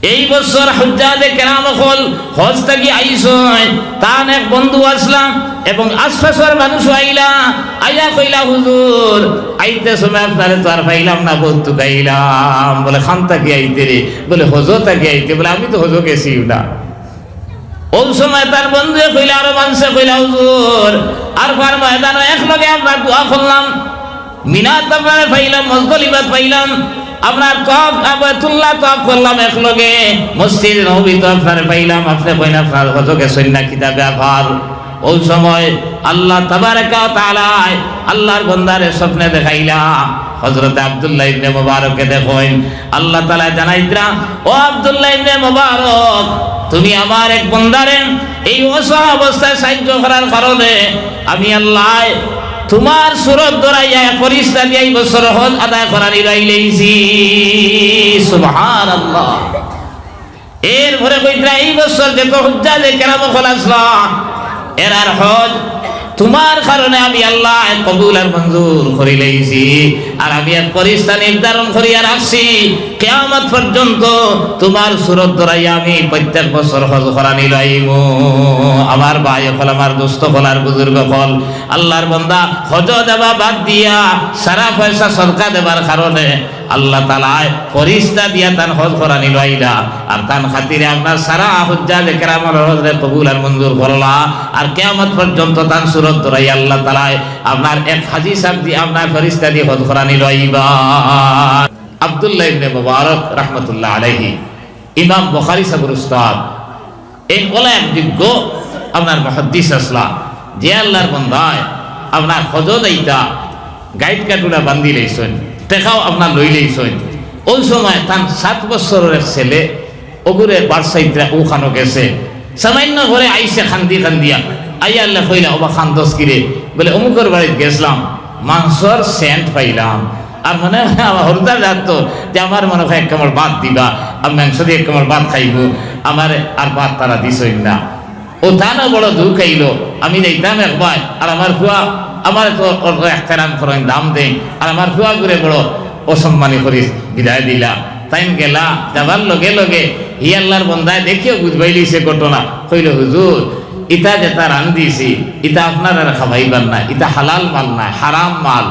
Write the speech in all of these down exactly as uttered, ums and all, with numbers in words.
এই বছর হুজ্জাজে কেরাম অকল হজ থাকি আইছইন, তান এক বন্ধু আছলা এবং আশপাশর মানুষ আইলা, আইয়া কইলা, "হুজুর, আইতে সময় আপনারে তো আর পাইলাম না, বউত তুকাইলাম।" বলে, "খান থাকি আইতে রে?" বলে, "হজ থাকি আইতে।" বলে, "আমি তো হজ গেছিউ না।" অউ সময় তার বন্ধুয়ে কইলা, আরো মানষে কইলা, "হুজুর, আরফার ময়দানো একলগে আমরা দোয়া করলাম, মিনাত আপনারে পাইলাম, মুজদালিফাত পাইলাম, আপনার তওয়াফ, আ, বায়তুল্লাহ তওয়াফ করলাম একলগে, মসজিদ নববীত আপনারে পাইলাম, আপনে কইন আপনার হজ গেছইন না, কিতা ব্যাপার?" অউ সময় আল্লাহ তাবারাকা ওয়া তাআলায় আল্লাহর বন্দারে স্বপ্নে দেখাইলা। হযরতে আব্দুল্লাহ ইবনে মুবারকে দেখইন, আল্লাহ তাআলায় জানাইতরা, "ও আব্দুল্লাহ ইবনে মুবারক, তুমি আমার এক বন্দারে এই অসহায় অবস্থায় সাহায্য করার কারণে আমি আল্লায় তুমার সুরত ধরাইয়া এক ফিরিস্তা দিয়া এই বছর হজ আদায় করানি লইলাইছি।" সুবহানাল্লাহ। এরপরে কইতরা, "এই বছর যত হুজ্জাজে কেরাম অকল আছলা, এরার হজ তুমার কারণে আমি আল্লায় কবুল আর মঞ্জুর করিলাইছি, আর আমি এক ফিরিস্তা নির্ধারণ করিয়া রাখছি, কিয়ামত পর্যন্ত তুমার সুরত ধরাইয়া আমি প্রত্যেক বছর হজ করানি লইমু।" আমার ভাই অকল, আমার দোস্ত অকল, আর বুজুর্গ অকল, আল্লাহর বন্দা হজ দেওয়া বাদ দিয়া সারা পয়সা সদকা দেবার কারণে আল্লাহ তাআলায় ফিরিস্তা দিয়া তান হজ করানি লইলা, আর তান খাতিরে আপনার সারা হুজ্জাজে কেরামর হজরে কবুল আর মঞ্জুর করলা, আর কিয়ামত পর্যন্ত তান সুরত ধরাই আল্লাহ তাআলায় আপনার এক হাজি সাব দি, আপনার ফিরিস্তা দি হজ করানি লইবা। আব্দুল্লাহ ইবনে মুবারক রাহমাতুল্লাহ আলাইহি, ইমাম বুখারী সাবর উস্তাদ, এইন অলা এক যোগ্য আপনার মুহাদ্দিস আছলা, যে আল্লাহর বন্দায় আপনার হজ যাইতা গাইট কাটুরা বান্ধিলাইছইন, টেকাও আপনার লইলাইছইন। অউ সময় তান সাত বছরর এক ছেলে অগুরে বারসাইতরা অউখানো গেছে, সামাইন্য ঘরে আইছে কান্দি কান্দিয়া, আইয়া আল্লাহ কইলা, "ওবা কান্দস কিরে?" বলে, "অমুকর বাড়িত গেছলাম, মানষর সেন্ট পাইলাম, আর মনে মনে আমার হুরুতার জাত তো, যে আমার মনে অয় এক কামড় ভাত দিবা, আমি মাংস দি এক কামড় ভাত খাইমু, আমারে আর ভাত তারা দিছইন না।" অউ তানও বড় দুখ অইলো, আমি যাইতাম একবার, আর আমার ফুয়া আমারে তো অত এহতেরাম করইন, দাম দেইন, আর আমার ফুয়াগুরে বড় অসম্মানি করি বিদায় দিলা। তাইন গেলা, যাবার লগে লগে হি আল্লাহর বন্দায় দেখিও বুঝবাইলিছে ঘটনা, কইলো, "হুজুর, ইতা যেতা রান্ধিছি, ইতা আপনারারে খাবাইবার না, ইতা হালাল মাল নায়, হারাম মাল।"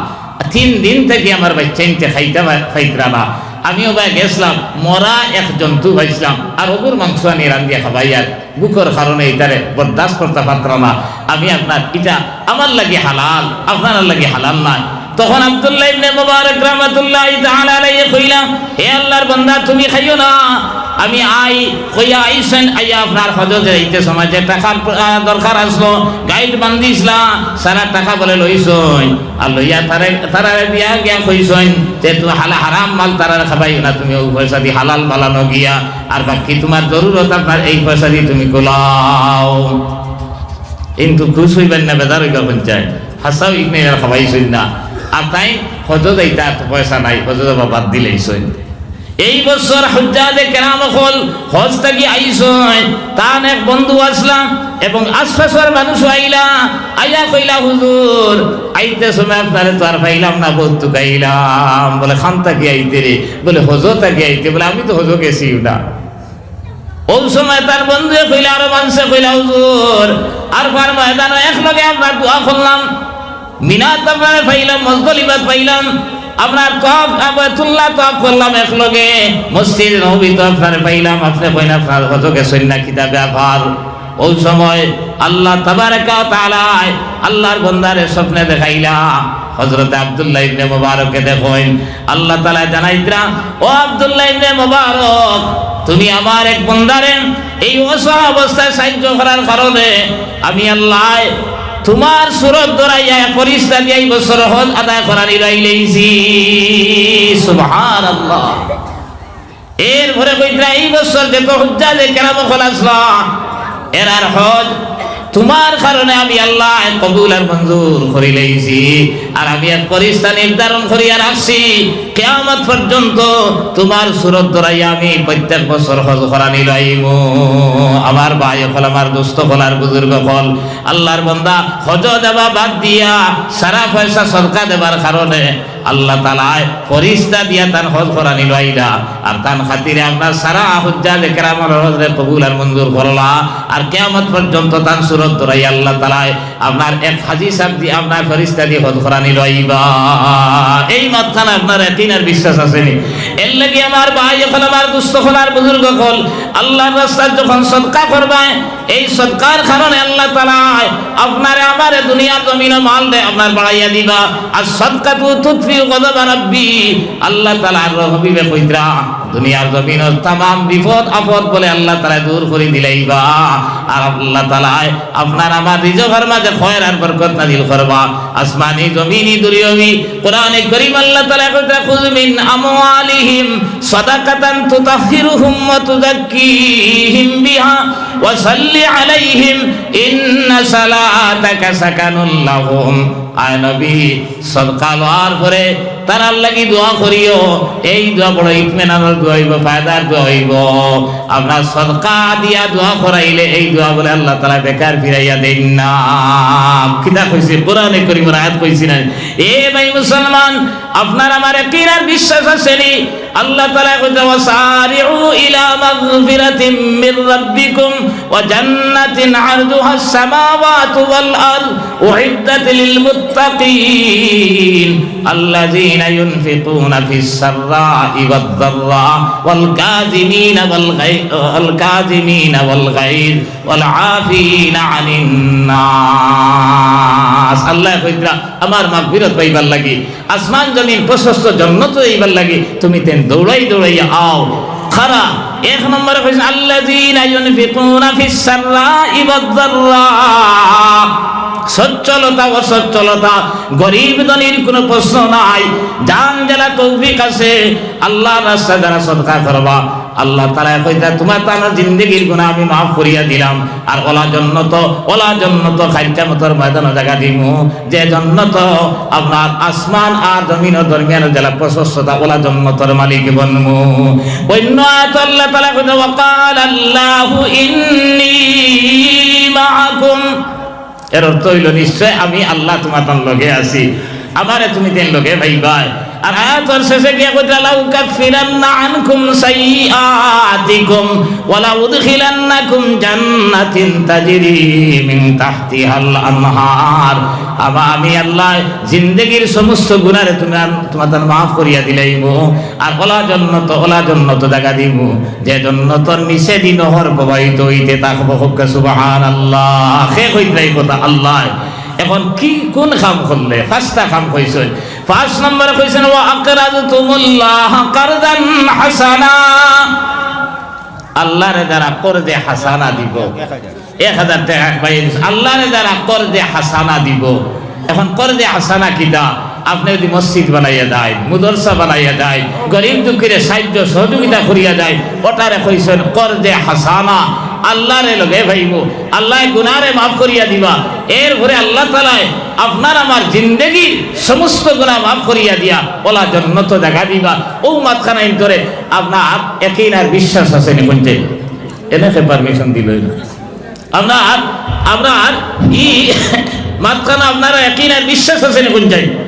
তিন দিন থাকি আমার বাইচ্চাইন্তে খাইতা পাই-, পাইতরা না। আমি ওবায় গেছলাম, মরা এক জন্তু পাইছলাম, আর অগুর মাংস আনি রান্ধিয়া খাবাইয়ার। ভুকর কারণে ইতারে বরদাস্ত করতা পারতরা না। আমি আপনার, ইটা আমার লাগি হালাল, আপনারার লাগি হালাল নায়। তখন আব্দুল্লাহ ইবনে মুবারক রাহমাতুল্লাহি তাআলা আলাইহি কইলা, "হে আল্লাহর বন্দা, তুমি খাইও না, আমি আই।" কইয়া আইছইন, আইয়া আপনার হজো যাইতে সময় যে টেকার, আহ, দরকার আছলো, গাইট বান্ধিছলা, সারা টেকা বলে লইছইন। আর লইয়া তারে, তারারে দিয়া গিয়া কইছইন যে, "তুমি হালা-, হারাম মাল তারারে খাবাইও না, তুমি অউ পয়সা দি হালাল বালানো গিয়া, আর বাকি তুমার জরুরত আপনার এই পয়সা দি তুমি কুলাও।" কিন্তু খুশ অইবা না, বেজার অইবা পঞ্চায়েত। হাছাউ ইগনে আর খাবাইছইন না। আর তাইন হজো যাইতা, আর তো পয়সা নাই, হজো যাবা বাদ দিলাইছইন। এই বছর হুজ্জাজে কেরাম অকল হজ থাকি আইছইন, তান এক বন্ধু আছলা এবং আশপাশর মানুষ আইলা, আইয়া কইলা, "হুজুর, আইতে সময় আপনারে তো আর পাইলাম না, বউত তুকাইলাম।" বলে, "খান থাকি আইতে রে?" বলে, "হজ থাকি আইতে।" বলে, "আমি তো হজ গেছিউ না।" অউ সময় তার বন্ধুয়ে কইলা, আরো মানষে কইলা, "হুজুর, আরফার ময়দানো একলগে আমরা দোয়া করলাম, মিনাত আপনারে পাইলাম, মুজদালিফাত পাইলাম, আপনার তওয়াফ, আ, বায়তুল্লাহ তওয়াফ করলাম একলগে, মসজিদ নববীত আপনারে পাইলাম, আপনে কইন আপনার হজ গেছইন না, কিতা ব্যাপার?" অউ সময় আল্লাহ তাবারাকা ওয়া তাআলায় আল্লাহর বন্দারে স্বপ্নে দেখাইলা। হযরতে আব্দুল্লাহ ইবনে মুবারকে দেখইন, আল্লাহ তাআলায় জানাইতরা, "ও আব্দুল্লাহ ইবনে মুবারক, তুমি আমার এক বন্দারে এই অসহায় অবস্থায় সাহায্য করার কারণে আমি আল্লায় তুমার সুরত ধরাইয়া এক ফিরিস্তা দিয়া এই বছর হজ আদায় করানি লইলাইছি।" সুবহানাল্লাহ। এরপরে কইতরা, "এই বছর যত হুজ্জাজে কেরাম অকল আছলা, এরার হজ তুমার কারণে আমি আল্লায় কবুল আর মঞ্জুর করিলাইছি। আর আমি এক ফিরিস্তা নির্ধারণ করিয়া রাখছি, কিয়ামত পর্যন্ত তুমার সুরত ধরাইয়া আমি প্রত্যেক বছর হজ করানি লইমু।" আমার ভাই অকল, আমার দোস্ত অকল, আর বুজুর্গ অকল, আল্লাহর বন্দা হজ দেওয়া বাদ দিয়া সারা পয়সা সদকা দেবার কারণে আল্লাহ তাআলায় ফিরিস্তা দিয়া তান হজ করানি লইলা, আর তান খাতিরে আপনার সারা হুজ্জাজে কেরামর হজরে কবুল আর মঞ্জুর করলা, আর কিয়ামত পর্যন্ত তান সুরত ধরাই আল্লাহ তাআলায় আপনার এক হাজি সাব দি আপনার ফিরিস্তা দি হজ করানি লইবা। এই মাতখান আপনার ইয়াকিন আর বিশ্বাস আছে নি? এর লাগি আমার ভাই অকল, আমার দুস্ত অকল, আর বুজুর্গ অকল, আল্লাহর রাস্তাত যখন সদকা করবায়, এই সদকার কারণে আল্লাহ তাআলায় আপনারে আমারে দুনিয়ার জমিনো মাল দে আপনার বাড়াইয়া দিবা। আর সদকাতু তুতফিউ গদাবা রাব্বি, আল্লাহ তাআলার হাবিবে কইতরা, দুনিয়ার জমিনর তামাম বিপদ আপদ বলে আল্লাহ তাআলায় দূর করি দিলাইবা। আর আল্লাহ তাআলায় আপনার আমার রিজকর মাঝে খয়র আর বরকত নাজিল করবা। আসমানি, জমিনি, দুনিয়াবি। কোরআনে করিম আল্লাহ তাআলায় কইতরা, "খুয মিন আমওয়ালিহিম সাদাকাতান তুতাহহিরুহুম ওয়া তুযাক্কিহিম বিহা ওয়া সাল্লি আলাইহিম ইন্না সালাতাকা সাকানুল লাহুম।" আয় নবী, সদকা লওয়ার পরে তারার লাগি দোয়া করিও। এই দোয়া বড় ইতমিনানর দোয়া অইবো, ফায়দার দোয়া অইবো। আপনার সদকা দিয়া দোয়া করাইলে এই দোয়া বলে আল্লাহ তাআলায় বেকার ফিরাইয়া দেইন না। কিতা কইছে? কোরআনে করিমর আয়াত কইছি না? এ ভাই মুসলমান, আপনার আমার ইয়াকিন আর বিশ্বাস আছে নি? আল্লাহ তাআলায় কইতরা, "ওয়াসারিউ ইলা মাগফিরাতিম মির রাব্বিকুম ওয়া জান্নাতিন আরদুহাস সামাওয়াতু ওয়াল আরদ উইদ্দাত লিল মুত্তাকিন আল্লাযীনা ইউনফিকুনা ফিস সাররাই ওয়াদ দাররা ওয়াল কাযিমিনা ওয়াল গাই-, ওয়াল কাযিমিনা ওয়াল গাইজ ওয়াল আফিনা আনিন নাস।" আল্লায় কইতরা, আমার মাগফিরত পাইবার লাগি, আসমান জমিন প্রশস্ত জন্নত অইবার লাগি তুমি তেন দৌড়াই দৌড়াইয়া আও। কারা? এক নম্বরে কইছে, "আল্লাযীনা ইউনফিকুনা ফিস সাররাই ওয়াদ দাররা।" সচ্ছলতা, অসচ্ছলতা, গরিব ধনীর কোনো প্রশ্ন নাই। যান যেলা তৌফিক আছে, আল্লাহর রাস্তায় যারা সদকা করবা, আল্লাহ তাআলায় কইতরা, "তুমার তানর জিন্দেগির গুনা আমি মাফ করিয়া দিলাম।" আর অলা জন্নত, অলা জন্নত কাইল কিয়ামতর ময়দানো জাগা দিমু, যে জন্নত আপনার আসমান আর জমিনর দরমিয়ানো যেলা প্রশস্ততা, অলা জন্নতর মালিক বনমু। অইন্য আয়াত আল্লাহ তাআলায় কইতরা, "ওয়া ক্বালা আল্লাহু ইন্নী মাআকুম।" এর অর্থ অইলো, নিশ্চয় আমি আল্লাহ তুমার তান লগে আছি, আমারে তুমি তেন লগে পাইবায়। আর আয়াতর শেষে গিয়া কইতরা, "লাউকাফফিরান্না আনকুম সাইয়্যাতিকুম ওয়া লাউদখিলান্নাকুম জান্নাতিন তাজরি মিন তাহতিহাল আনহার।" আমা-, আমি আল্লাহ জিন্দেগির সমস্ত গুনারে তুমি আন-, তুমার তান মাফ করিয়া দিলাইমু। আর অলা জন্নত, অলা জন্নত জাগা দিমু, যে জন্নতর নিচেদি নহর প্রবাহিত অইতে থাকবো। কউক্কা সুবহানাল্লাহ। কে কইতরা ই কথা? আল্লায়। এখন কি, কোন কাম করলে? পাঁচটা কাম কইছইন। পাঁচ নম্বরে কইছইন, "ওয়া আকরাদতুমুল্লাহা কারদান হাসানা।" আল্লারে যারা কর্জে হাসানা দিবো, এক হাজার টেকা এক ভাইয়ে দিছে, আল্লারে যারা কর্জে হাসানা দিবো। এখন কর্জে হাসানা কিতা? আপনে যুদি মসজিদ বানাইয়া দেইন, মুদরসা বানাইয়া দেইন, গরিব দুঃখীরে সাহায্য সহযোগিতা করিয়া দেইন, অটারে কইছইন কর্জে হাসানা। আল্লারে লগে পাইবো, আল্লায় গুনারে মাফ করিয়া দিবা। এরপরে আল্লাহ তাআলায় আপনার আমার জিন্দেগির সমস্ত গুনা মাফ করিয়া দিয়া অলা জন্নত জাগা দিবা। অউ মাতখানাইন ধরে আপনার ইয়াকিন আর বিশ্বাস আছে নি কইতে? এনে কে permission দিল না? আপনার, আপনার ই মাতখানা আপনার ইয়াকিন আর বিশ্বাস আছে নি কইতে?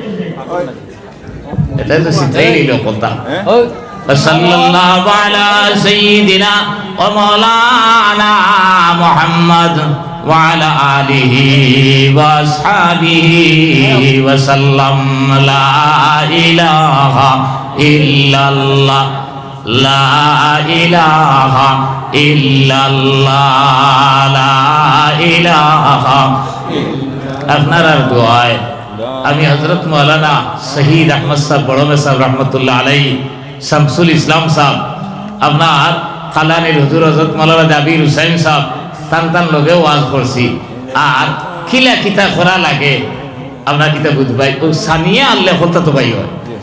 এটাই তো সিদ্ধাই নিল কথা। وصلى الله على سيدنا ومولانا محمد وعلى آله وأصحابه وسلم. لا إله إلا الله. لا إله إلا الله. لا إله. আপনারার দোয়ায় আমি হযরত মাওলানা শহীদ আহমদ সাহেব বড়মে সাহেব রহমতুল্লাহ আলাইহি, শামসুল ইসলাম সাহেব, আপনার কালানির হুজুর হযরত মাওলানা জাবির হুসাইন সাহেব, তান তান লগে ওয়াজ করছি। আর কিলা কিতা করা লাগে, আপনার কিতা বুঝবাই, ও সানিয়া আল্লাহ হতা তো ভাই হয়।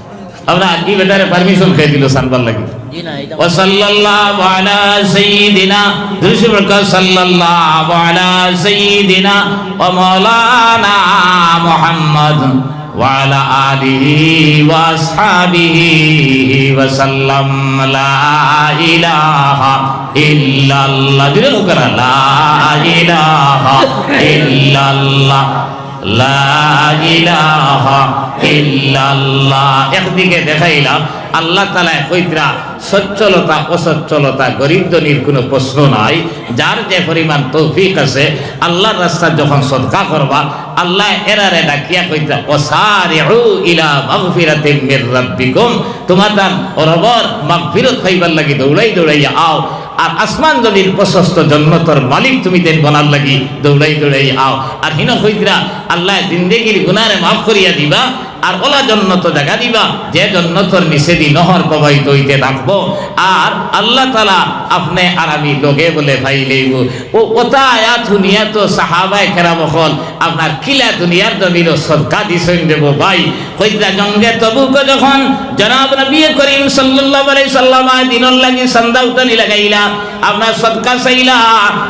আপনার ই বেটারে permission খেয়ে দিল সানবার লাগি। জি না, এটা وصلى الله على سيدنا, দুরূদ শরীফ পড়ুক্কা, صلى الله على سيدنا ومولانا محمد وعلى آله وأصحابه وسلم. لا إله إلا الله. জোরে কউক্কা না, لا إله إلا الله. লা ইলাহা ইল্লাল্লাহ। একদিকে দেখাইলাম আল্লাহ তাআলায় কইতরা সচ্ছলতা অসচ্ছলতা, গরিব ধনীর কুনু প্রশ্ন নাই। যার যে পরিমাণ তৌফিক আছে, আল্লাহর রাস্তাত যখন সদকা করবা, আল্লায় এরারে ডাকিয়া কইতরা, "ওয়াসারিউ ইলা মাগফিরাতিম মির রাব্বিকুম।" তুমাতান রবর মাগফিরত পাইবার লাগি দৌড়াই দৌড়াই আও। আর আসমান জমিন প্রশস্ত জন্নতর মালিক তুমিতাইন বনার লাগি দৌড়াই দৌড়াই আও। আর হিনো কইতরা, আল্লায় জিন্দেগির গুনারে মাফ করিয়া দিবা, আর অলা জন্নতো জাগা দিবা, যে জন্নতর নিচেদি নহর প্রবাহিত অইতে থাকবো। আর আল্লাহ তাআলা আপনে আর আমি লগে বলে পাইলাইবো। অউ অতা আয়াত হুনিয়া তো সাহাবায়ে কেরাম অকল আপনার কিলা দুনিয়ার জমিনো সদকা দিছইন রে বা ভাই। কইতরা জঙ্গে তবুকো যখন জনাব নবী করিম সাল্লাল্লাহু আলাইহি সাল্লাম দিনর লাগি চান্দা উঠানি লাগাইলা, আপনার সদকা চাইলা,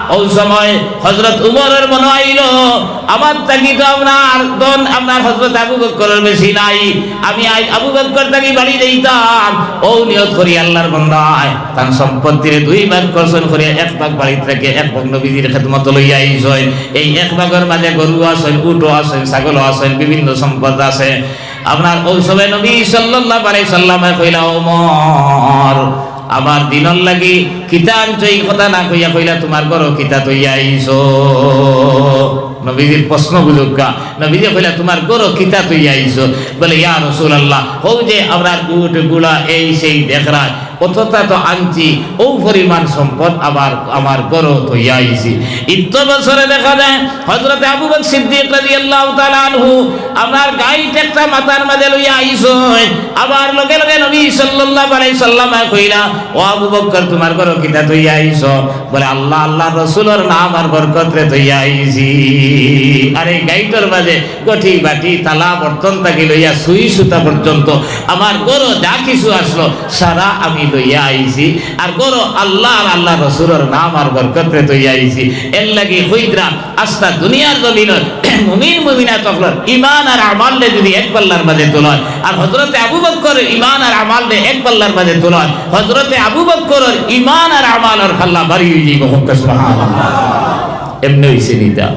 অউ সময় হযরত উমরর মনো আইলো, আমার থাকি তো আপনার ধন আপনার হযরত আবু বকরর বেশি নাই, আমি আই-, আবু বকর থাকি বাড়ি যাইতাম। অউ নিয়ত করি আল্লাহর বান্দায় তান সম্পত্তিরে দুই ভাগ করছইন, করিয়া এক ভাগ বাড়িত রাখি এক ভাগ নবীজির খেদমতো লইয়া আইছইন। এই এক ভাগর মাঝে গরু আছইন, উটও আছইন, ছাগলও আছইন, বিভিন্ন সম্পদ আছে। আপনার অউ সময় নবী সাল্লাল্লাহু আলাইহি সাল্লামে কইলা, "ওমর, আমার দিনর লাগি কিতা আনছো?" এই কথা না কইয়া কইলা, "তুমার ঘরো কিতা থইয়া আইছো?" নবীজির প্রশ্ন বুঝউক্কা। নবীজি কইলা, "তুমার ঘরো কিতা থইয়া আইছো?" বলে, "ইয়া রাসূলুল্লাহ, অউ যে আমরার উট, ঘুড়া, এই সেই দেখরায়, অততা তো আনছি, অউ পরিমাণ সম্পদ আবার আমার ঘরো থইয়া আইছি।" ইত্ত বছরে দেখা যায় হযরতে আবু বকর সিদ্দিক রাদিয়াল্লাহু তাআলা আনহু আপনার গাইট একটা মাথার মাঝে লইয়া আইছইন, আবার লগে লগে নবী সাল্লাল্লাহু আলাইহি সাল্লামে কইলা, "ও আবু বকর, তুমার ঘরো কিতা থইয়া আইছো?" বলে, "আল্লাহ, আল্লাহর রসুলর নাম আর বরকতরে থইয়া আইছি।" আর এই গাইটর মাঝে ঘটি, বাটি, থালা, বর্তন থাকি লইয়া সুই সুতা পর্যন্ত আমার ঘরো যা কিছু আছলো, সারা আমি লইয়া আইছি। আর ঘরো আল্লাহ আর আল্লাহর রসুলর নাম আর বরকতরে থইয়া আইছি। এরলাগি কইতরা, আস্তা দুনিয়ার জমিনর মুমিন মুমিনাত অকলর ইমান আর আমালরে যুদি এক পাল্লার মাঝে তুলইন, আর হযরতে আবু বকরর ইমান আর আমালরে এক পাল্লার মাঝে তুলইন, হযরতে আবু বকরর ইমান আর আমালর পাল্লা ভারি অইযাইবো। কউক্কা সুবহানাল্লাহ। এমনে অইছে নি ইতা?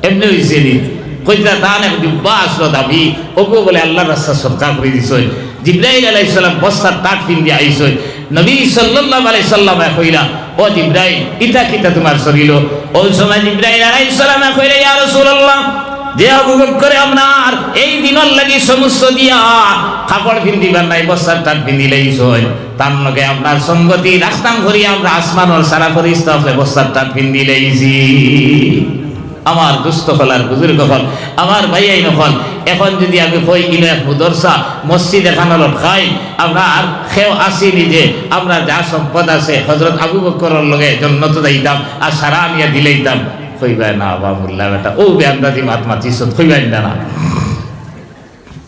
এমনে অইছে নি? কইতরা তান এক জুব্বা আছলো দামি, অগু বলে আল্লাহর রাস্তাত সদকা করি দিছইন। জিব্রাইল আলাইহিস সালাম বস্তার টাট ফিন্দি আইছইন। নবী সাল্লাল্লাহু আলাইহি সাল্লামে কইলা, "ও জিব্রাইল, ইতা কিতা তুমার শরীলো?" অউ সময় জিব্রাইল আলাইহিস সালামে কইলা, "ইয়া রাসূলুল্লাহ, যে আবু বকরে আপনার এই দিনর লাগি সমস্ত দিয়া কাপড় ফিন্দিবার নাই, বস্তার টাট ফিন্দিলাইছইন, তান লগে আপনার সঙ্গতি রাখতাম করি আমরা আসমানর সারা ফিরিস্তা অকলে বস্তার টাট ফিন্দিলাইছি।" আমার দোস্ত অকল আর বুজুর্গ অকল, আমার ভাইয়াইন অকল, এখন যুদি আমি কই, ইনো এক মুদরসা, মসজিদ এখানো লটকাই, আমরা আর কেউ আসি নি যে আমরা যা সম্পদ আছে, হযরত আবু বকরর লগে জন্নতো যাইতাম, আর সারা আনিয়া দিলাইতাম, কইবায় না, বা মোল্লা বেটা, অউ বেআন্দাজি মাত মাতিছত, কইবায় না, না।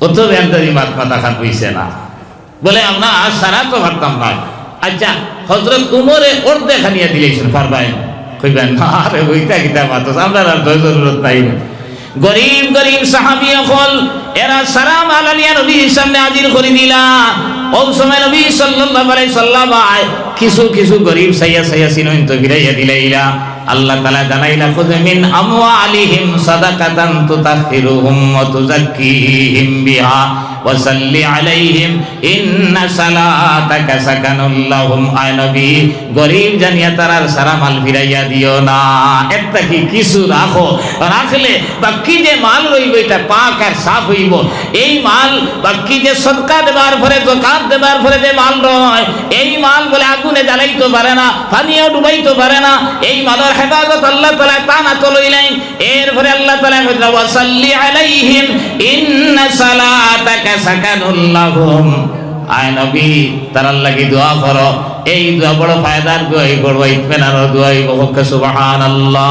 অত বেআন্দাজি মাত মাতা খান অইছে না। বলে, "আমরা আর সারা তো পারতাম না।" আচ্ছা, হযরত উমরে অর্ধেক আনিয়া দিলাইছইন, পারবায়? কইবা, "না রে, অইতা কিতা মাতস, আমরার আর তো জরুরত নাই।" গরিব গরিব সাহাবী অকল, এরা সারা মাল আনিয়া নবীর সামনে হাজির করি দিলা। অউ সময় নবী সাল্লাল্লাহু আলাইহি সাল্লাম আয়, কিছু কিছু গরিব চাইয়া চাইয়া চিনইন তো ফিরাইয়া দিলাইলা। আল্লাহ তাআলা জানাইলা, "খুয মিন আমওয়ালিহিম সাদাকাতান তুতাহহিরুহুম ওয়া তুযাক্কিহিম বিহা ওয়া সাল্লি আলাইহিম ইন্না সালাতাকা সাকানুল লাহুম।" আয় নবী, গরিব জানিয়া তারার সারা মাল ফিরাইয়া দিও না, এর থাকি কিছু রাখো, রাখলে বাকি যে মাল রইবো, ইটা পাক আর সাফ অইবো। এই মাল বাকি যে সদকা দেবার পরে, যাকাত দেবার পরে যে মাল রয়, এই মাল বলে আগুনে জ্বালাইতো পারে না, পানিও ডুবাইতো পারে না। এই মালর হেফাজত আল্লাহ তাআলায় তান আতো লইলাইন। এরপরে আল্লাহ তাআলায় কইলা, "ওয়া সাল্লি আলাইহিম ইন্না সালাতাকা সাকানুল লাহুম।" আয় নবী, তারার লাগি দোয়া করো। এই দোয়া বড় ফায়দার দোয়া, এই বড় ইতমিনানর দোয়া, এই বড় সুবহানাল্লাহ।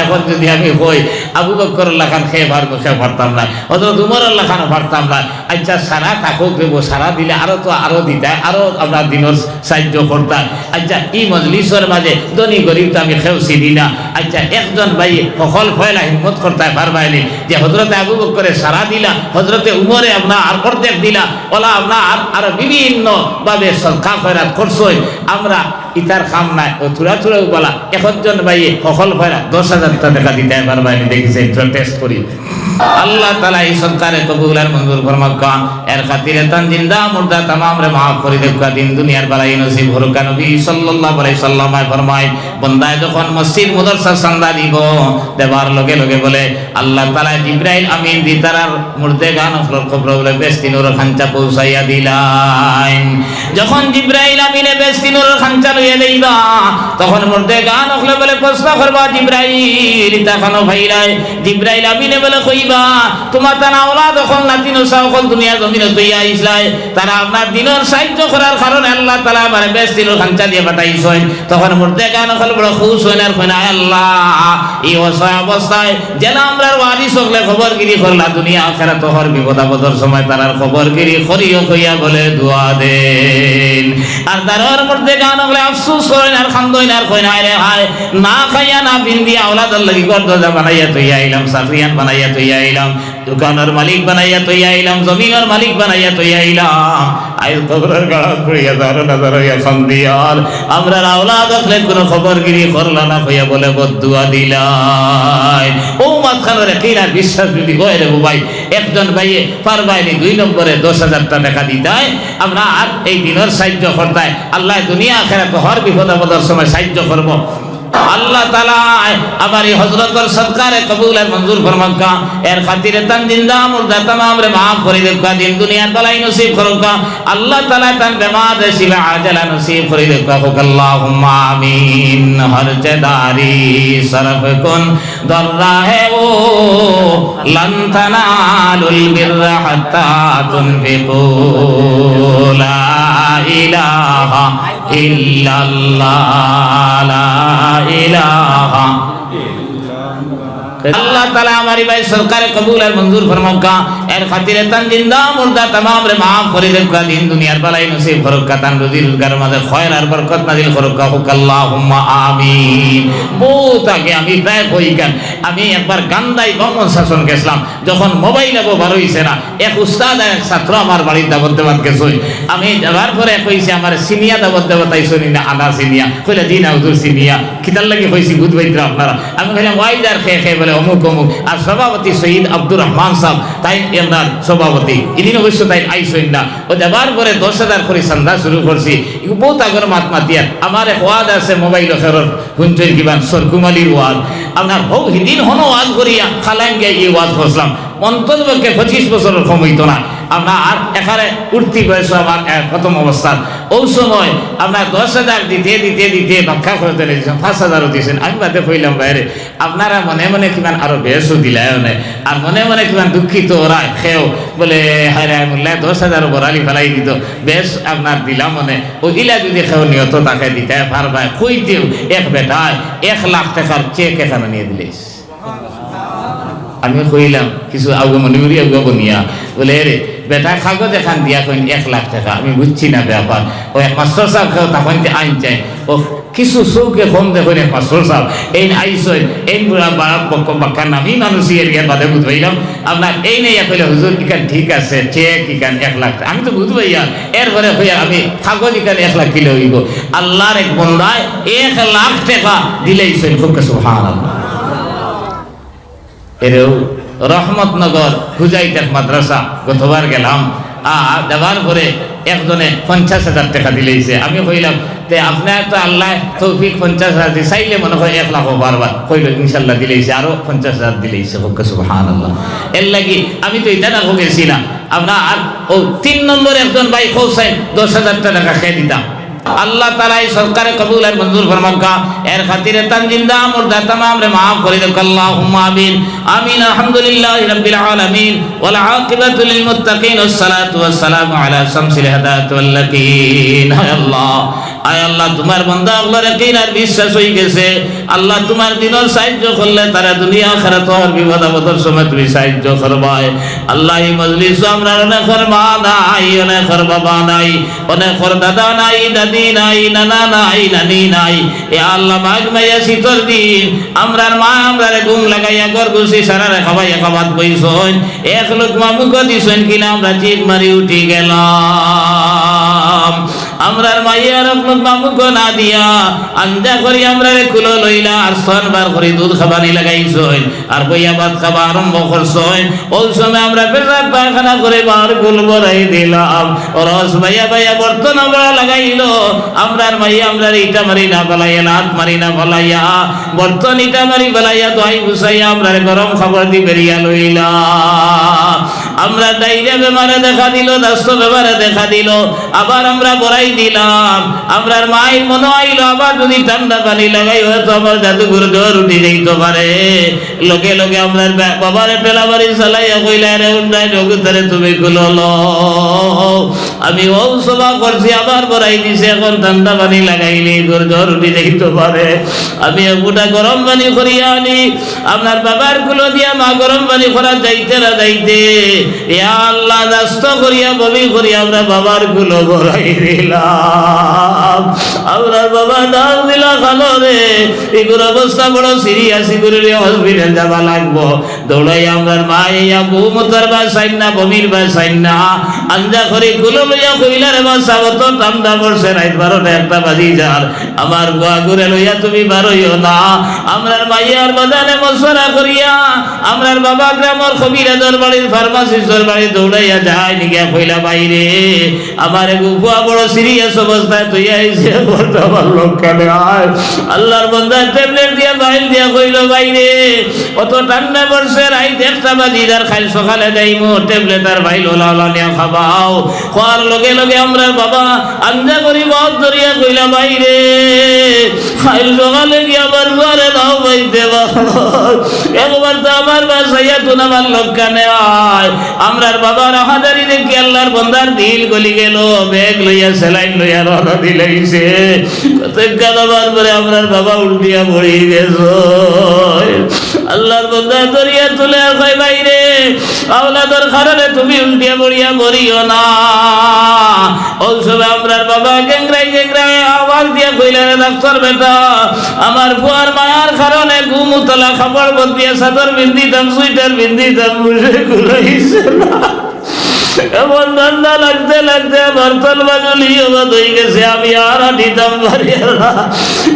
এখন যুদি আমি কই, আবু বকরর লাখান কে পারবো, কে পারতাম না, হযরত উমরর লাখানও পারতাম না। আচ্ছা, সারা থাকউক রে বা, সারা দিলে আরো তো আরো দিতা, আরো আমরা দিনর সাহায্য করতা। আচ্ছা, ই মজলিসর মাঝে ধনী গরিব তো আমি কেউ চিনি না। আচ্ছা, একজন ভাই হকল পয়লা হিম্মত করতায় পারবায় নি যে হযরতে আবু বকরে সারা দিলা, হযরতে উমরে আপনার অর্ধেক দিলা, অলা আপনার আরো বিভিন্ন ভাবে সদকা খয়রাত করছইন। আমরা ইতার কাম নাই, ও থুড়া থুড়া উবালা, একজন ভাইয়ে হকল ফয়রা দশ হাজারটা টেকা দিতায় পারবা, আমি দেখি চাই, থুড়া টেস্ট করি। আল্লাহ তাআলা ই সদকারে কবুল আর মঞ্জুর ফরমাউক্কা। এর খাতিরে তান জিন্দা মুর্দা তামামরে মাফ করি দেউক্কা, দিন দুনিয়ার বালাই নসিব করউক্কা। নবী সাল্লাল্লাহু আলাইহি ওয়াসাল্লামে ফরমায়, বন্দায় যখন মসজিদ মাদ্রাসার চান্দা দিবো, দেবার লগে লগে বলে, আল্লাহ তাআলা জিব্রাইল আমিন দি তারার মুর্দেগান অকলর কবরো বলে বেহেস্তি নূরর খাঞ্চা পৌঁছাইয়া দিলাইন। যখন জিব্রাইল আমিনে বেহেস্তি নূরর খাঞ্চা লইয়া যাইবা, তখন মুর্দেগান অকলে বলে প্রশ্ন করবা, "জিব্রাইল, ইতা কানো পাইলায়?" জিব্রাইল আমিনে বলে কইবা, "তুমার তান আওলাদ অকল, নাতি নসা অকল দুনিয়ার জমিনো থইয়া আইছলায়, তারা আপনার দিনর সাইয্য করার কারণে আল্লাহ তাআলা আমারে বেহেস্তি নূরর খাঞ্চা দিয়া পাঠাইছইন।" তখন মুর্দেগান অকল বড় খুশ অইন আর কইন, "আয় আল্লাহ, ই অসহায় অবস্থায় যেলা আমরার ওয়ারিস অকলে খবরগিরি করলা, দুনিয়া আখেরাতো হর বিপদ আপদর সময় তারার খবরগিরি করিও" কইয়া বলে দোয়া দেইন। আর তারার মুর্দেগান অকলে আফসোস করইন আর কান্দইন আর কইন, "হায় রে হায়, না খাইয়া না পিন্দিয়া আওলাদর লাগি ঘর দরজা বানাইয়া থইয়া আইলাম, চাকরিয়ান বানাইয়া থইয়া আইলাম, দোকানর মালিক বানাইয়া থইয়া আইলাম, জমিনর মালিক বানাইয়া থইয়া আইলাম। আইজ কবরর গাড়াত পড়িয়া যারো না যারো অইয়া কান্দিয়ার, আমরার আওলাদ অকলে কুনু খবরগিরি করলা না" কইয়া বলে বদদোয়া দিলাইন। অউ মাতখানর একিন আর বিশ্বাস যুদি অয় রে বা ভাই, একজন ভাইয়ে পারবায়নি দুই নম্বরে দশ হাজারটা টেকা দিতায়, আপনার এই দিনর সাইয্য করতায়, আল্লায় দুনিয়া আখেরাতো হর বিপদ আপদর সময় সাইয্য করবো। আল্লাহ তাআলায় আমার ই হজরতর সদকারে কবুল আর মঞ্জুর ফরমাউক্কা। এর খাতিরে তান জিন্দা মুর্দা তামামরে মাফ করি দেউক্কা, দিন দুনিয়ার বালাই নসিব করউক্কা। আল্লাহ তাআলায় তান বেমাররে শিফা আজেলা নসিব করি দেউক্কা। কউক্কা আল্লাহুম্মা আমিন। হর চে দারি সরফ কুন দর রাহে ও, লান তানালুল বিররা হাত্তা তুনফিকু। লা ইলাহা ইল্লাল্লাহ, লা ইলাহা। আল্লাহ তাআলা আমার ই ভাইর সদকারে কবুল আর মঞ্জুর ফরমাউক্কা। এর খাতিরে তান জিন্দা মুর্দা তামামরে মাফ করি দেউক্কা, দিন দুনিয়ার বালাই নসিব করউক্কা, তান রুজি রোজগারর মাঝে খয়র আর বরকত নাজিল করউক্কা। কউক্কা আল্লাহুম্মা আমিন। বউত আগে আমি প্রায় কই ইখান, আমি একবার গান্ধাই ব্রাহ্মণ শাসন গেছলাম, যখন মোবাইল আবো বার অইছে না, এক উস্তাদ আর এক ছাত্র আমার বাড়িত দাওয়াত দেওয়াত গেছইন। আমি যাওয়ার পরে কইছি, "আমারে চিনিয়া দাওয়াত দেওয়াত আইছো নি না, আনা চিনিয়া?" কইলা, "জি না হুজুর, চিনিয়া।" "কিতার লাগি?" কইছি, "বুঝবাইত্রা আপনারা।" আমি কইলাম, "ওয়াইজ আর খে খে?" বলে, "অমুক অমুক।" আর সভাপতি সৈয়দ আব্দুর রহমান সাব, তাইন আপনার সভাপতি, ইদিন অবশ্য তাইন আইছইন না। ও যাবার পরে দশ হাজার করি চান্দা শুরু করছি। ইগু বউত আগর মাত মাতিয়ার। আমার এক ওয়াজ আছে মোবাইল খেরর, হুনছইন কিবান সরকুমালির ওয়াজ। আপনার হউ হিদিন হনো ওয়াজ করিয়া খালাইন গিয়া ই ওয়াজ করছলাম। অন্তত পক্ষে পঁচিশ বছরর কম অইতো না। আপনার এখানে উঠতি বয়স আমার, আহ, প্রথম অবস্থার। অউ সময় আপনার দশ হাজার দিতে দিতে দিতে বাক্কা করে দিছইন, পাঁচ হাজারও দিছইন। আমি বাদে কইলাম, "ভাইরে, আপনারা মনে মনে কিমান আরো বেশও দিলায় অনে, আর মনে মনে কিমান দুঃখিত অরায় কেউ।" বলে, "হায় রে, মোল্লায় দশ হাজারও বরালি ফালাই দিতো, বেশ আপনার দিলাম অনে।" অউ ইলা যুদি কেউ নিয়ত থাকে দিতায় পারবায়, কই দিও, এক বেটায় এক লাখ টেকার চেক এখানো নিয়া দিলাইছে। আমি কইলাম, কিছু আগুয়া মনে করি আগুয়া বনিয়া, বলে, "এরে, বেটায় কাগজ এখান দিয়া কইন এক লাখ টেকা, আমি বুঝছি না ব্যাপার।" অউ এক মাস্টর সাব কেউ তখন আইন চাই, ও কিছু চউখে কম দেখইন এক মাস্টর সাব, এইন আইছইন, এইন বুড়া বাড়া বক্ক বাক্কা নামি মানুষ ই এরিয়ার বাদে বুঝবাইলাম, আপনার এইন আইয়া কইলা, "হুজুর, ইখান ঠিক আছে, চেক ইখান এক লাখ।" আমি তো বুঝবাইয়ার, এরপরে কইয়ার আমি কাগজ ইখান এক লাখ কিলা অইবো। আল্লাহর এক বন্দায় এক লাখ টেকা দিলাইছইন, কউক্কা সুবহানাল্লাহ। এরেও রহমতনগর হুজাইত এক মাদ্রাসা গতবার গেলাম, আর যাবার পরে একজনে পঞ্চাশ হাজার টেকা দিলাইছে। আমি কইলাম, "তে আপনার তো আল্লায় তৌফিক পঞ্চাশ হাজার দি, চাইলে মনে হয় এক লাখও পারবা।" কইলো, "ইনশাল্লাহ দিলাইছে, আরো পঞ্চাশ হাজার দিলাইছে।" কউক্কা সুবহানাল্লাহ। এর লাগি আমি তো ইটা না গেছি না, আপনার অউ তিন নম্বর একজন ভাই কউছইন দশ হাজার টেকা কে দিতাম। আল্লাহ তাআলা ই সদকারে কবুল আর মঞ্জুর ফরমাউক্কা। এর খাতিরে তান জিন্দা মুর্দা তামামরে মাফ করি দেউক্কা, আল্লাহুম্মা আমিন। আমিন। আলহামদুলিল্লাহি রাব্বিল আলামিন। ওয়াল আকিবাতু লিল মুত্তাকিন। ওয়াস সালাতু ওয়াস সালামু আলা শামসিল হিদায়াতি ওয়াল ইয়াকিন। হায় আল্লাহ, আয় আল্লাহ, তুমার বান্দা অকলর ইয়াকিন আর বিশ্বাস অইগেছে। আল্লাহ, তুমার দিনর সাইয্য করলে তারা দুনিয়া আখিরাতর বিপদ আপদর সময় তুমি সাইয্য করবায়। আল্লাহ, ই মজলিসো আমরার অনেকর মা নাই, অনেকর বাবা নাই, অনেকর দাদা নাই, দাদি নাই, নানা নাই, নানি নাই। এ আল্লাহ, মাঘ মাইয়া শীতর দিন আমরার মা আমরারে ঘুম লাগাইয়া ঘর গুছি সারারে খাবাইয়া খাবাত বইছইন, এক লুকমা মুখো দিছইন কিনা আমরা চিক মারি উঠি গেলাম। আমরার মাইয়ার অকলত মামুখো না দিয়া, আঞ্জা করি আমরারে কুলো লইলা, আর স্তন বার করি দুধ খাবানি লাগাইছইন, আর বইয়া ভাত খাবা আরম্ভ করছইন। অউ সময় আমরা পেশাব পায়খানা করি বার কুল ভরাই দিলাম। রস বাইয়া বাইয়া বর্তন আমরা লাগাইলো। আমরার মাইয়া আমরারে ইটা মারি না ফালাইয়া, লাত মারি না ফালাইয়া, বর্তন ইটা মারি ফালাইয়া, দোয়াই গুছাইয়া আমরারে গরম কাপড় দি বেড়িয়া লইলা। আমরার ডায়রিয়া বেমারে দেখা দিলো, দস্ত বেমারে দেখা দিলো। আবার আমরা ভরাই দিলাম। আমরার মাইর মনো আইলো, আবার যুদি ঠান্ডা পানি লাগাই, অয়তো আমার জাদুঘর জ্বর উঠি যাইতো পারে। লগে লগে আমরার বা-, বাবারে ঠেলা মারি চালাইয়া কইলা, "রে উন্ডাই নগুতারে তুমি কুলো লও।" আমি অউ সবা করছি, আবার ভরাই দিছে, অখন ঠান্ডা পানি লাগাইলে ঘর জ্বর উঠি যাইতো পারে। আমি এক ফুটা গরম পানি করিয়া আনি, আমরার বাবার কুলো দিয়া মা গরম পানি করা যাইতে না যাইতে, ইয়া আল্লাহ, দস্ত করিয়া, বমি করিয়া আমরা বাবার কুলো ভরাই দিলাম। আমরার বাবা ডাক দিলা, "খালো রে, ইগুর অবস্থা বড় সিরিয়াস, ইগুরে লইয়া হসপিটাল যাওয়া লাগবো।" দৌড়াইয়া আমরার মায় আইয়া বমির বায় চাইন না, বমির বায় চাইন না। আঞ্জা করি কুলো লইয়া কইলা, "রে বাচ্চা, অত ঠান্ডা পড়ছে, রাইত বারোটা একটা বাজি যার। আমার ফুয়াগুরে লইয়া তুমি বারইও না।" আমরার মাইয়ার বাজানে মশওয়ারা করিয়া, আমরার বাবা গ্রামর কবিরাজর বাড়ির, ফার্মাসিস্টর বাড়ি দৌড়াইয়া যাইন গিয়া কইলা, "ভাইরে, আমার এগু ফুয়া বড় সিরিয়াস অবস্থায় থইয়া আইছে, অখন তো আমার লগে নাই।" আল্লাহর বান্দায় ট্যাবলেট দিয়া, ফাইল দিয়া কইলো, "ভাইরে, অত ঠান্ডা পড়ছে, রাইত একটা বাজি যার, কাইল সকালে যাইমু, ট্যাবলেট আর ফাইল অলা অলা নিয়া খাবাও।" কওয়ার লগে লগে আমরার বাবা আঞ্জা করি বাত ধরিয়া কইলা, "ভাইরে, কাইল সকালে গিয়া আমার ফুয়ারে নাও পাইতে পারো। একবার তো আমার বায় চাইয়া তুন, আমার লগে নাই।" আমরার বাবার আহাজারি দেখি আল্লাহর বান্দার দিল গলি গেলো, ব্যাগ লইয়া, স্যালাইন লইয়া রওনা দিলাইছে। কতক্ষণ যাওয়ার পরে আমরার বাবা উল্টিয়া পড়ি গেছে। আল্লাহর বান্দায় ধরিয়া তুলে আর কয়, "ভাইরে, আওলাদর কারণে তুমি উল্টিয়া পড়িয়া মরিও না।" অউ সময় আমরার বাবা গেংরাই গেংরাই আওয়াজ দিয়া কইলা, "রে ডাক্তার বেটা, আমার ফুয়ার মায়ার কারণে ঘুম উতলা কাপড় বদলিয়া চাদর পিন্দিতাম, সুইটার পিন্দিতাম, মুশে কুলাইছে না। এমন ঠান্ডা লাগতে লাগতে আমার তলবা ঝুলি অবদ অই গেছে, আমি আর আটিতাম পারি না।"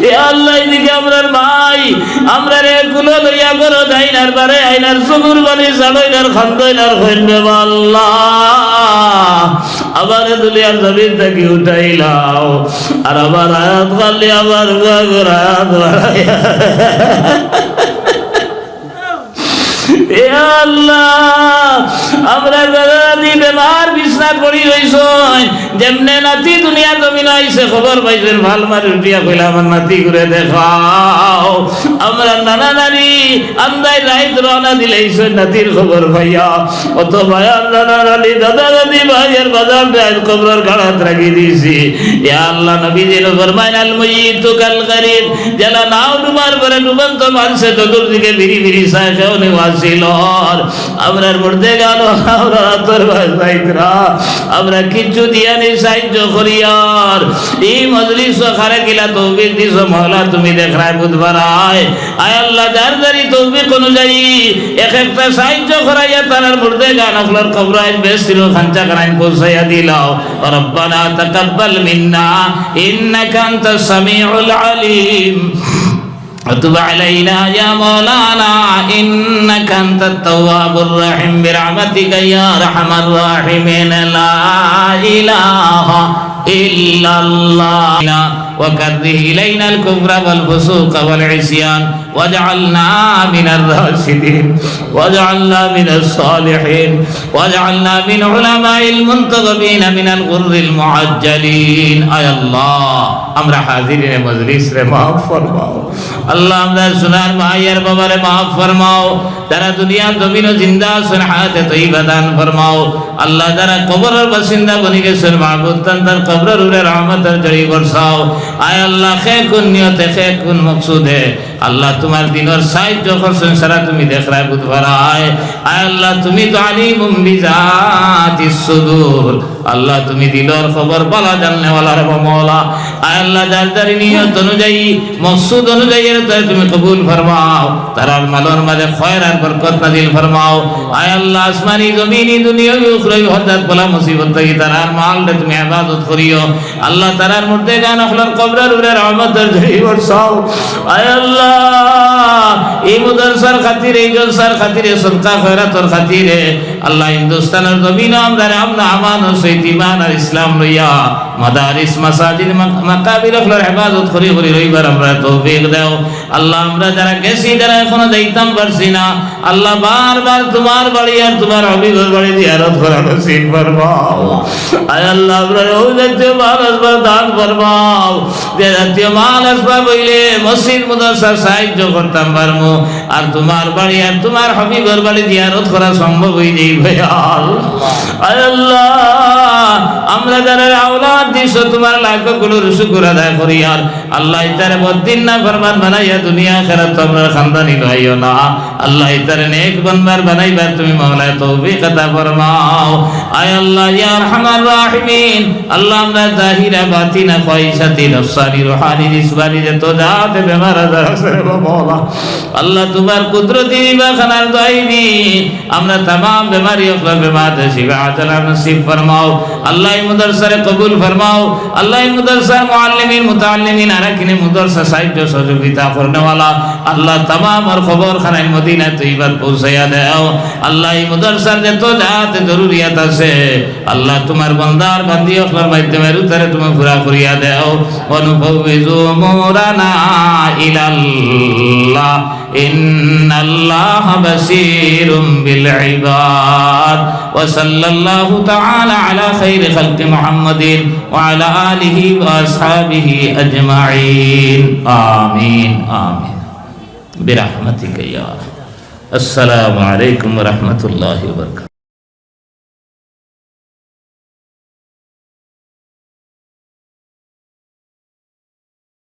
এ আল্লাহ, ইদিকে আমরার মাই, আমরারে কুলো লইয়া ঘরো যাইন আর বারে আইন আর চকুর পানি ছাড়ইন আর কান্দইন আর কইন, "রে বা আল্লাহ, আমারে দুনিয়ার জমিন থাকি উঠাইলাও।" আর আমার আয়াত খালি আমার ফুয়াগুর আয়াত বাড়াইয়া। এ আল্লাহ, আমরার দাদা দাদি বেমার বিছনাত পড়ি রইছইন, যেমনে নাতি দুনিয়ার জমিনো আইছে, খবর পাইছইন, ফাল মারি উঠিয়া কইলা, "আমার নাতিগুরে দেখাও।" আমরার নানা নানি আন্দাইর রাইত রওনা দিলাইছইন নাতির খবর পাইয়া। অত মায়ার নানা নানি, দাদা দাদি, ভাই আর বাজান রে আইজ কবরর গাড়াত রাখি দিছি। ইয়া আল্লাহ, নবীজিয়ে ফরমাইন, "আল মাইয়িতু কাল গারিক।" যেলা নাও ডুবার পরে ডুবন্ত মানষে চতুর্দিকে ফিরি ফিরি চায়, কেউ নি বাঁচিলর। আমরার মুর্দেগান আমরার আতর বাঁচাইতরা, আমরা কিচ্ছু দিয়া নি সাহায্য করিয়ার। ই মজলিসো কারে কিলা তৌফিক দিছো মওলা, তুমি দেখরায় বুঝবারায়। আয় আল্লাহ, যার যারি তৌফিক অনুযায়ী এক একটা সাহায্য করাইয়া তারার মুর্দেগান অকলর কবরো আইজ বেহেস্তির খাঞ্চাখানাইন পৌঁছাইয়া দিলাও। ربنا تقبل منا إنك أنت السميع العليم وتب علينا يا مولانا إنك أنت التواب الرحيم برحمتك يا أرحم الراحمين. لا إله إلا الله. وكره إلينا الكفر والفسوق والعصيان واجعلنا من الراشدين واجعلنا من الصالحين واجعلنا من علماء المنتخبين من الغر المحجلين. আয় আল্লাহ, আমরার হাজিরিনে মজলিসরে মাফ ফরমাও। আল্লাহ, আমরার সোনার মাই আর বাবারে মাফ ফরমাও। যারা দুনিয়ার জমিনো জিন্দা আছইন, হায়াতে তৈবা দান ফরমাও। আল্লাহ, যারা কবরর বাসিন্দা বনি গেছইন, মাবুদ, তান তার কবরর উপরে রহমতর ঝড়ি বরসাও। আয় আল্লাহ, কে কুন নিয়তে, কে কুন মকসুদে, আল্লাহ, তুমার দিনর সাহায্য করছইন, সারা তুমি দেখরায় বুঝবারায়। আয় আল্লাহ, তুমি তো আলিমুম বিজাতিস সুদূর। আল্লাহ, তুমি দিলর খবর বালা জাননেওয়ালা রব মওলা। আয় আল্লাহ, যার যার নিয়ত অনুযায়ী, মকসুদ অনুযায়ী এরে তারে তুমি কবুল ফরমাও। তারার মালর মাঝে খয়র আর বরকত নাজিল ফরমাও। আয় আল্লাহ, আসমানি, জমিনি, দুনিয়াবি, উখরাবি হর জাত বালা মুসিবত থাকি তারার মালরে তুমি হেফাজত করিও। আল্লাহ, তারার মুর্দেগান অকলর কবরর উপরে রহমতর ঝরি বরসাও। আয় আল্লাহ, এই মাদ্রাসার খাতিরে, এই জলসার খাতিরে, সদকা খয়রাতর খাতিরে, আল্লাহ, হিন্দুস্তানর জমিনো আমরারে আমন আমানর সহিত ইমান আর ইসলাম লইয়া মাদারিস, মাসাজিদ, মাক-, মাকাবির অকলর হেফাজত করি করি রইবার আমরারে তৌফিক দেও। আল্লাহ, আমরা যারা গেছি, যারা এখনো যাইতাম পারছি না, আল্লাহ, বারবার তুমার বাড়ি আর তুমার হাবিবর বাড়ি জিয়ারত করা নসিব ফরমাও। আয় আল্লাহ, আমরারে অউ জাতীয় মাল আসবাব দান ফরমাও, যে জাতীয় মাল আসবাব অইলে মসজিদ মাদ্রাসার সাহায্য করতাম পারমু, আর তুমার বাড়ি আর তুমার হাবিবর বাড়ি জিয়ারত করা সম্ভব অই যাইবো। আয় আল্লাহ, আমরা যারারে আওলাদ দিছো, তুমার লাখো কোটি শুকুর আদায় করি। আর আল্লাহ, ইতারে বদদিন নাফরমান বানাইয়া দুনিয়া আখেরাত আমরার খান্দানি লইও না। আল্লাহ, ইতারে নেক বান্দা বানাইবার তুমি মাওলায় তৌফিক আতা ফরমাও। আয় আল্লাহ, ইয়া আরহামার রাহিমিন, আল্লাহ, আমরা জাহিরা বাতিনা, খোয়াইশাতি, নফসানি, রুহানি, জিসমানি যত জাত বেমার আজার আছে রে মাওলা, আল্লাহ, তুমার কুদরতি দিবাখানার দোয়াই দি আমরা তামাম বেমারি অকলর বেমার শিফা আজলা নসিব ফরমাও। আল্লাহ, এই মাদ্রাসারে কবুল ফরমাও। আল্লাহ, এই মাদ্রাসার মুআল্লিমিন, মুতাআল্লিমিন, আরাকিনে মাদ্রাসা সাহায্য সহযোগিতা করনেওয়ালা, আল্লাহ, তামামর খবর খানাইন মদিনা তৈয়বাত পৌঁছাইয়া দেও। আল্লাহ, এই মাদ্রাসার যত জাত জরুরিয়াত আছে, আল্লাহ, তুমার বান্দার বান্দি অকলর মাধ্যমে রুতারে তুমি পুরা করিয়া দেও। ونفوض أمورنا إلى الله إن الله بصير بالعباد. وصلى الله تعالى على خير خلق محمد وعلى آله وأصحابه أجمعين. آمين، آمين. برحمتك يا أرحم. السلام عليكم ورحمة الله وبركاته.